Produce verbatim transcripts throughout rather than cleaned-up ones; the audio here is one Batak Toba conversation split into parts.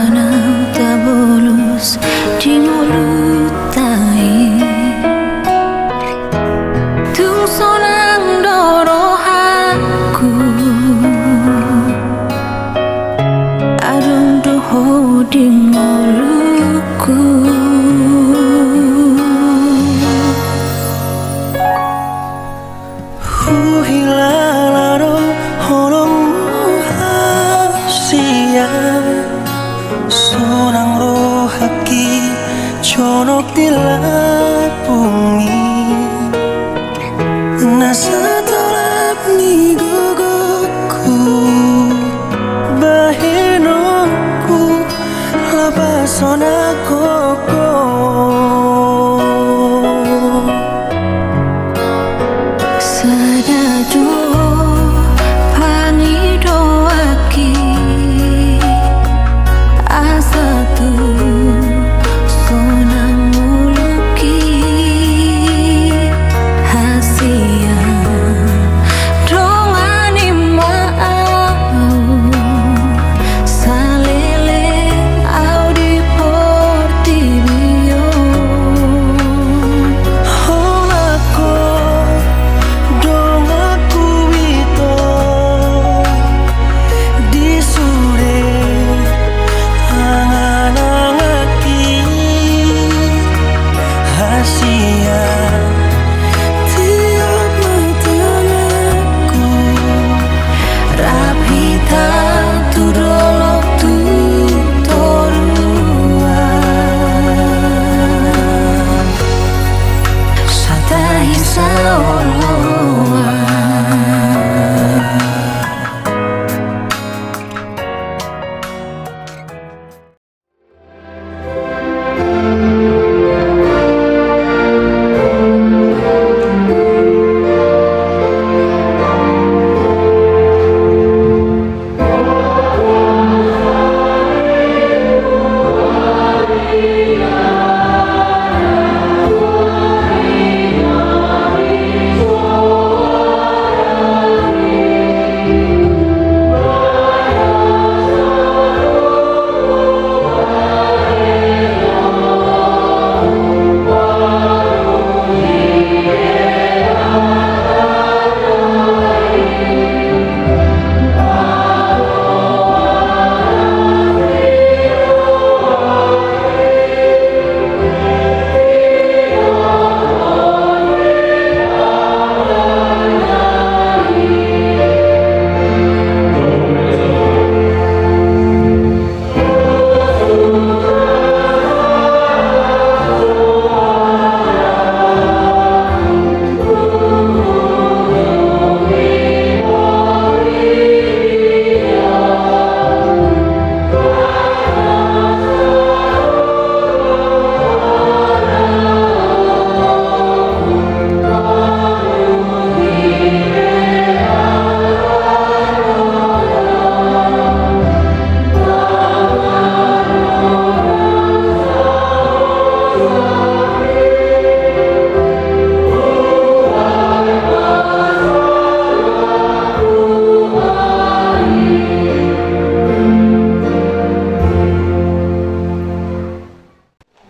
Nang tabolus di ngolunta i. Tung sonang do rohangku, adong do ho di ngolungku. Huhilala do holongmu, hasian, sonang rohangki jonok di lambungmi. Na satolap ni gogoku, bahenonku, lapason angka ho. Sada do pangidoanki, asa tung sonang ngolungki, hasian dongani ma au, saleleng au di portibi on. Holan ho donganku, ito, di sude angan-anganki, hasian tiop ma tanganku, rap hita tu dolok tu toruan, satahi saoloan.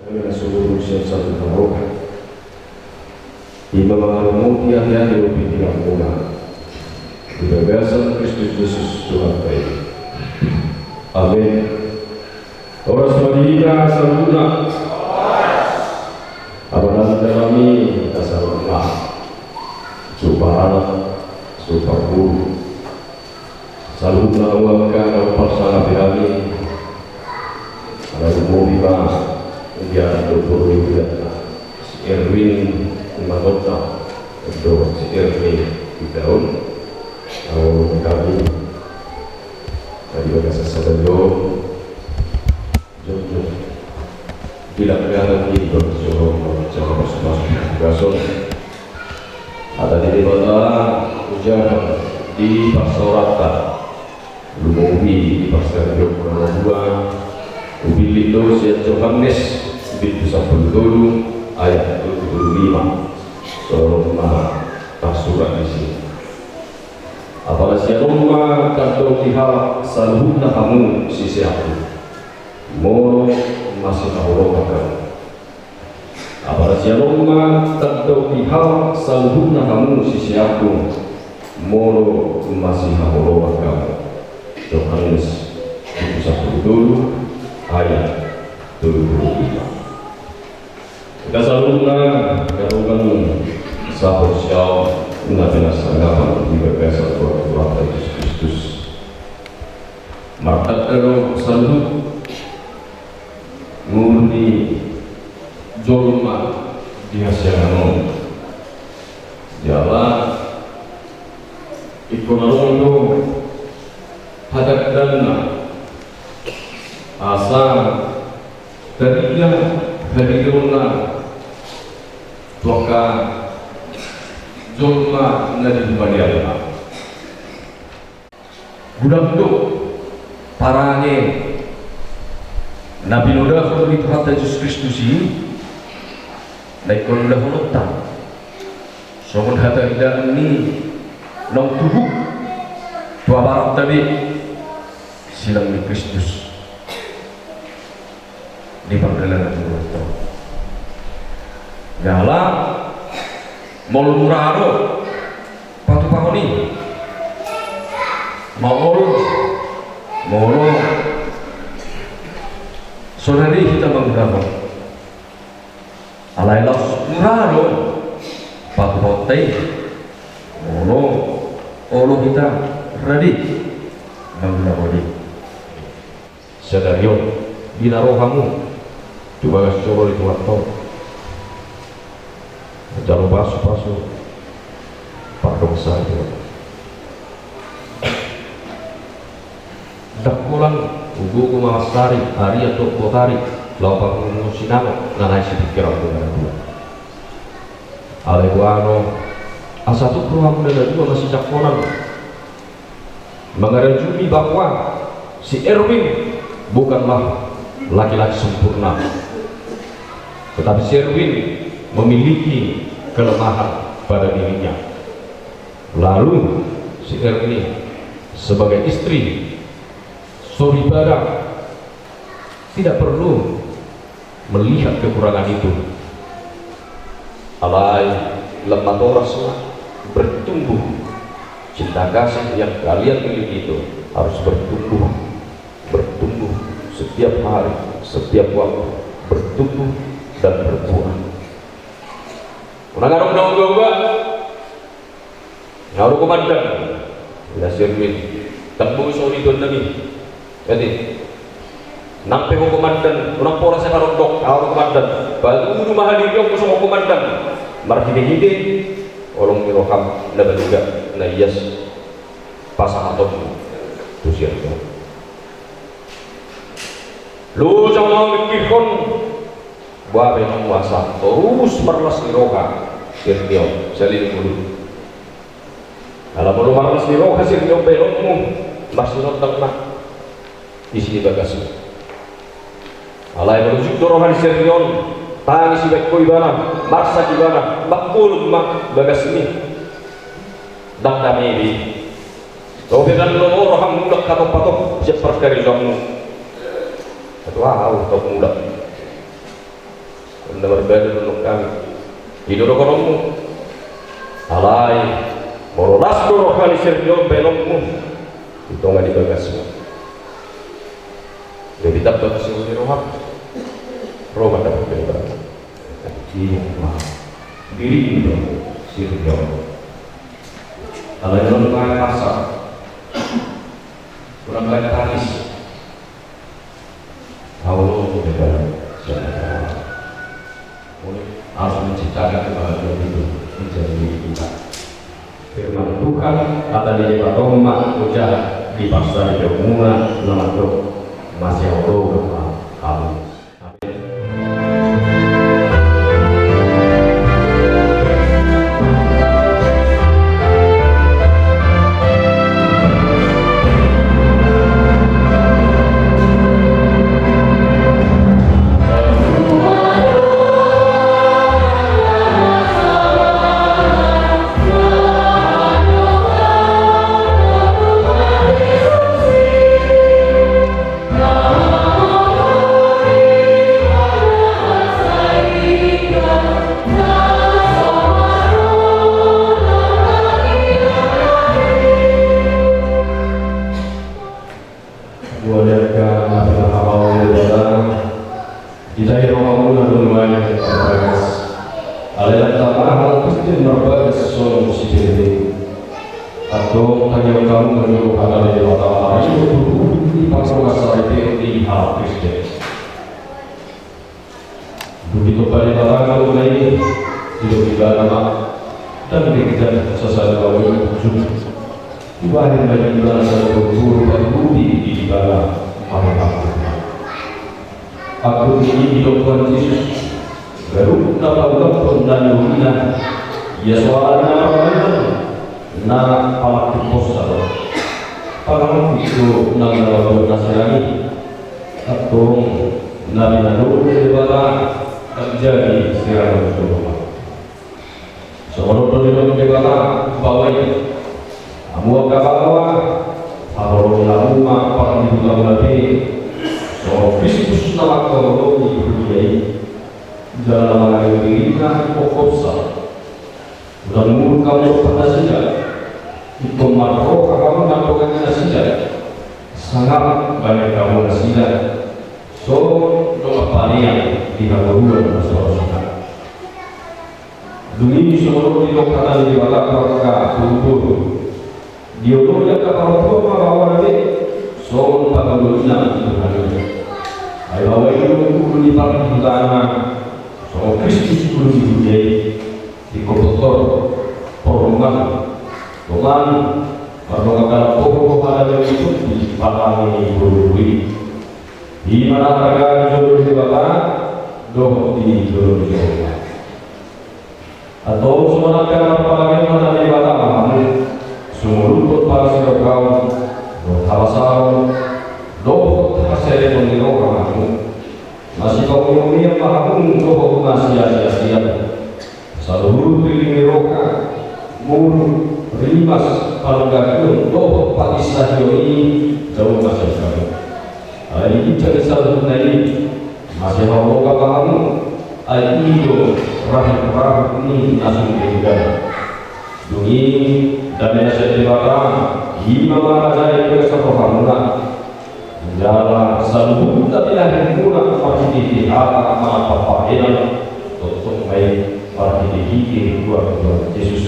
Dame na sumurung sian saluhutna roha, i ma mangaromoti ateate dohot pingkiranmuna di bagasan Kristus Jesus Tuhanta i. Amen. Horas ma di hita saluhutna. Amang inang nami, na saur matua, suhut paranak, suhut parboru, saluhutna angka na huparsangapi hami, ala lumobi ma di anak dohot boru ni hulahula, si Erwin, imanonna, dohot si Erni, ita on, na hami, na di bagasan sadari on, jongjong di langganan ni bangso, bangso, bangso, bangso. Hata ni Debata, hujaha di parsaoranta, lumobi di parsaripeon na dua, hupillit do sian Johannes, bindu sampulu tolu, ayat tolu pulu lima. Songon on ma tarsurat disi. Apala sian on ma tardok di halak saluhutna hamu siseanku. Molo masihaholongan hamu. Apala sian on ma tandok di halak saluhutna hamu siseanku, molo masihaholongan hamu. Johannes, buku sampulu tolu, ayat tolu pulu lima. Angka saluhutna, angka dongan sahaporseaon na pinarsangapan di bagasan Tuhanta Jesus Kristus. Martanda do saluhut ngolu ni jolma di hasiangan on. Jala ingkon adong do hadandanna asa tadinda hadirionna tu angka jolma na di humaliangna. Godang do parange na pinodahon ni Tuhanta Jesus Kristus i na ingkon ulahononta. Songon hatandaan ni naung tubu tu abaranta be silang ni Kristus di pardalanan ni rohanta. Jala molo mura do patupahon i, maol molo sonari hita mangulahon. Alai laos mura do patupahonta i molo olo hita rade mangulahon i. Sadari on, bina rohamu tu bagas joro ni Tuhanta on. Jalo pasupasu pardongansaripeon. Ndang holan ugumu mamansari ari atau botari laho pangulahon sinamot na naeng sipingkiranmu na dua. Alai boano asa tuk rohamuna na dua masijangkonan. Mengarajumi bahwa si Erwin bukanlah laki-laki sempurna, tetapi si Erwin memiliki kelemahan pada dirinya. Lalu si Erwin sebagai istri soripada tidak perlu melihat kekurangan itu. Alai lemah toras ma bertumbuh cinta kasih yang kalian miliki itu harus bertumbuh, bertumbuh setiap hari, setiap waktu, bertumbuh dan berbuah. Unang adong na ungga-ungga. Nga ro komandan. Ina si Erwin. Tabo so di tuan nami. Jadi nang pe ho komandan, unang pola sai parondok, nga ro komandan. Patudu ma hadirion songon komandan. Marhite-hite holong ni roham na baliga na ias pasahatonmu tu si Erwin. Lu jang mamikirhon. Boha pe nang masa torus marlas ni roha si Erwin on saleleng ngolu. Ala molo marlas ni roha si Erwin on baenonmu, marsinondang ma isi ni bagasmu. Alai molo jut do roha ni si Erwin on, tangis ibaen ho ibana, marsak ibana, mangkolut ma bagasmi. Ndang dame be. Dope nang lomo roham mulak hatop-hatop sian parkarejoanmu. Atu aha au hatop mulak. Unda marbada nang hami. I do dohononmu. Alai molo las do roha ni si Erwin on baenonmu di tonga ni bagasmu, gabe tamba tu siamun ni roham. Ro ma dapot baen ibana. Ia ma dirimu do si Erwin on. Alai unang baen marsak, unang baen tangis. Au do baen sian Tuhan. Harus menciptakan kebahagiaan itu menjadi milik kita. Firman Tuhan, hata ni Debata on ma ujah di pasal di umuna na mandok masihaholongan ma hamu. Alai ndang tama halak Kristen marbagas songon sipelebegu. Antong tangihon hamu ma jo hata ni Debata, marhite turunan ni parrohasaripeon ni halak Kristen. Dung ditompa Debata jolma i, didok Ibana ma, ndang denggan sasada baoa i unjung. Dibahen ma Ibana sada boru paturuti di Ibana, marhite anggur. Anggur i didok Tuhan Jesus, ganup na paulakhon na niulina, ia so ala ni na parmahan, na pangampushonon. Pangampus do na mangalap nasida i. Antong na pinangido ni Debata, ndang jadi sirangon jolma. Songon on do didok Debata tu baoa i, hamu angka baoa, haholongi hamu ma pardihutamuna pe, songon Kristus na mangkaholongi huria i, jala na mangareohi dirina ibotohonsa. Unang muruk hamu dohot nasida, ingkon marroha hamu mandongani nasida, sangap bahen hamu nasida, songon dongan panean di hangoluan na so ro sian Tuhan. Dung i songon on didok hata ni Debata tu angka boruboru. Dioloi angka parompuan ma baoa na be, songon pangoloi ni Tuhan i. Ai baoa i do ulu ni parhitehitehon, songon Kristus ulu ni huria i. Ingkon pintor porlungan, dongan, mardongan dalan, boru, hata ni panean ni boruboru i. I ma na arga di jolo ni Debata dohot di jolo ni jolma. Antong songon angka na marparange hata ni Debata ma hamu, sumurut do parsirohaon dohot habasaon dohot hasereton ni roha ma hamu. Masipaungiungion ma hamu dohot masiasiasian. Saluhut ringgit ni roha, muruk, rimas, panunggahion dohot patisahion i dao ma sian hamu. Alai di ginjang ni saluhutna i, masihaholongan ma hamu, ai i do rahut-rahut ni na sun denggan. Dung i, dame na sian Debata, i ma mangarajai bagasan rohamuna. Jala saluhutna pinahenmuna marhitehite hata manang pambahenan, tongtong ma i marhitehite goar ni Tuhan Jesus.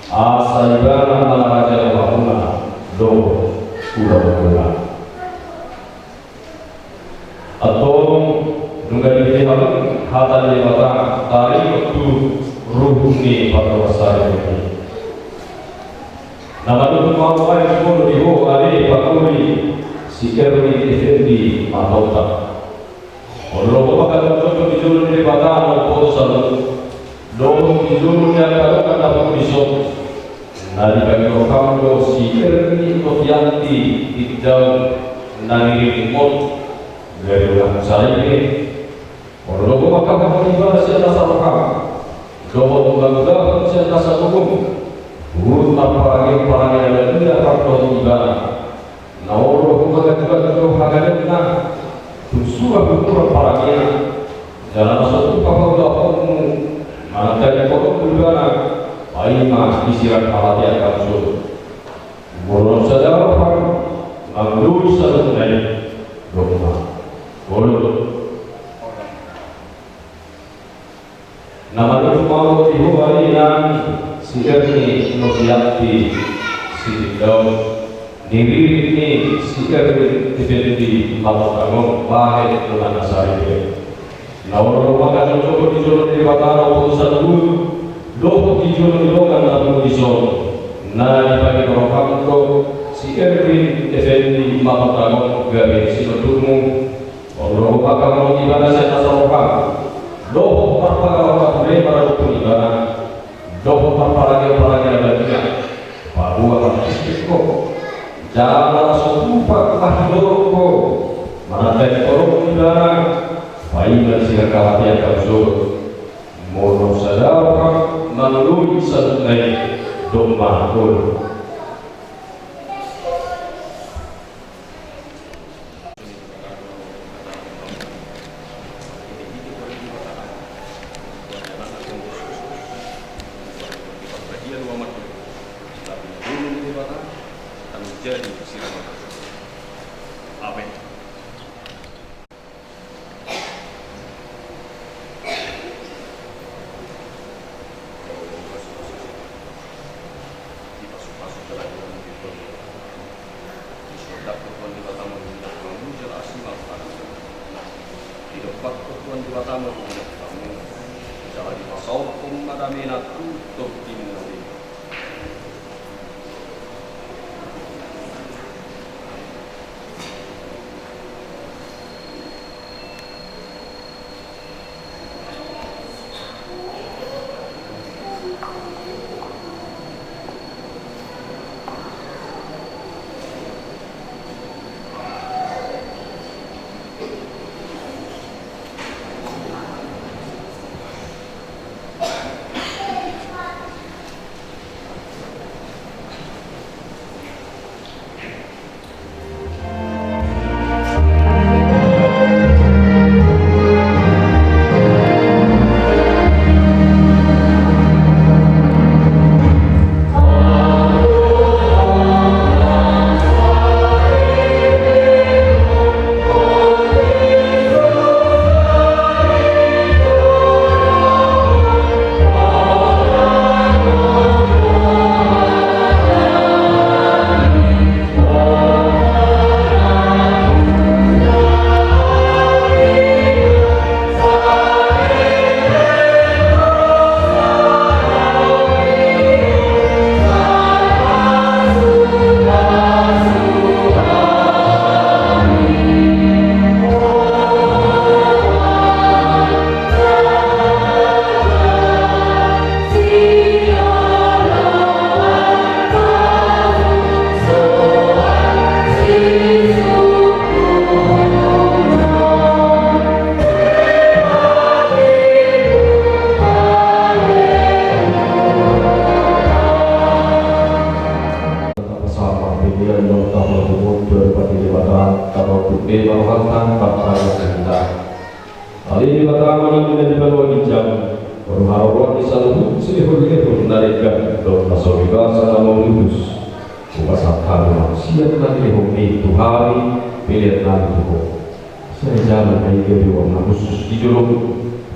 Asa Ibana mangarajai rohamuna dohot ulaonmuna. Antong nunga dibege hamu hata ni Debata, taringot tu ruhut ni parrohasaripeon i. Na manungkun ma ahu bahen jumolo di ho ale pangoli si Erwin Effendi Matauta. Olo, olo, maka jotjot di jolo ni Debata na umboto saluhut, dohot di jolo ni angka dongan na pungu dison. Na dipangido roham do si Erwin Novianti Tindaon na niriritmon, gabe unang husarige. Olo, olo, maka huhut ibana sian nasa roham dohot mangulahon sian nasa gogom, huhut marparange parange na badia dohot ibana. Na olo, huhut mangajuajuo hagaleonna, tung sura huhut marparange, jala na so tupa paulahonmu manang tadingkononmu ibana, paima disirang hamatean hamu sogot. Molo naung sada roham mangoloi saluhutna i, dok ma: Olo. Na manungkun ma ahu di ho ale inang si Erwin Novianti Sitindaon, niririt ni si Erwin Effendi Matauta on, bahen dongan na saripe. Na olo, olo, maka jotjot di jolo ni Debata na umboto saluhut, dohot di jolo ni dongan na pungu dison. Na dipangido roham do si Erwin Effendi Matauta on gabe sinondukmu. Olo, olo, maka huhut ibana sian nasa roham dohot marparange na ture maradophon ibana, dohot marparange parange na badia, paboa marhite ho, jala na so tupa pahilolonmu manang tadingkononmu ibana, paima disirang hamatean hamu sogot. Molo naung sada roham mangoloi saluhutna i, dok ma: Olo. Amen. Didompakhon Tuhan Debata ma tu hamu, jala dipasaorhon ma damena tu tondimuna be. Sama pilihan yang tak berhubung dua ribu lima belas, tak berhubung lima belas, tak berhubung lima belas. Ale Debata Ama na di banua ginjang, on haroroan ni saluhut silehon-lehon na denggan dohot na so bebas na mauliutus. Hupasahat hami ma sian na nilehonMi tu hami, pelean nami tu Ho. Sai jalo ma i gabe uang na hushus di jolom,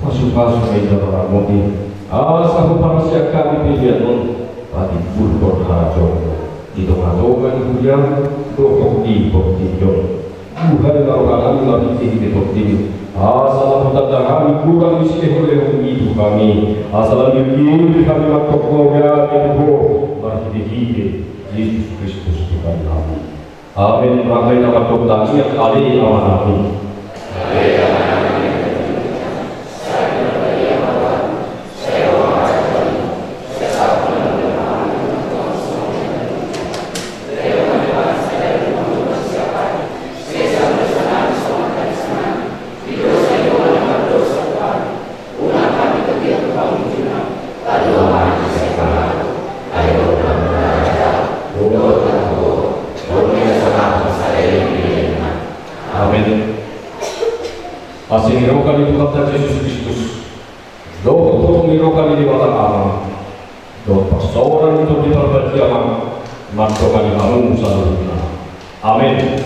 pasu-pasu ma i jala ramoti, asa huparsian hami pelean on patimbulhon harajaonMu di tonga-tonga ni huriaM dohot di portibi on. Buhai ma rohanami marhite-hite portibi, asa lam hutanda hami goar ni silehon-lehonMi tu hami, asa lam mirgiri hami mangkorhon gabe tu Ho marhite-hite Jesus Kristus Tuhannami. Amen. Rangkana ma tongtong ia ale Amanami. Amen. Asi ni roha ni Tuhanta Jesus Kristus, dohot holong ni roha ni Debata Ama, dohot parsaoran ni Tondi Parbadia ma mandongani hamu saluhutna. Amen.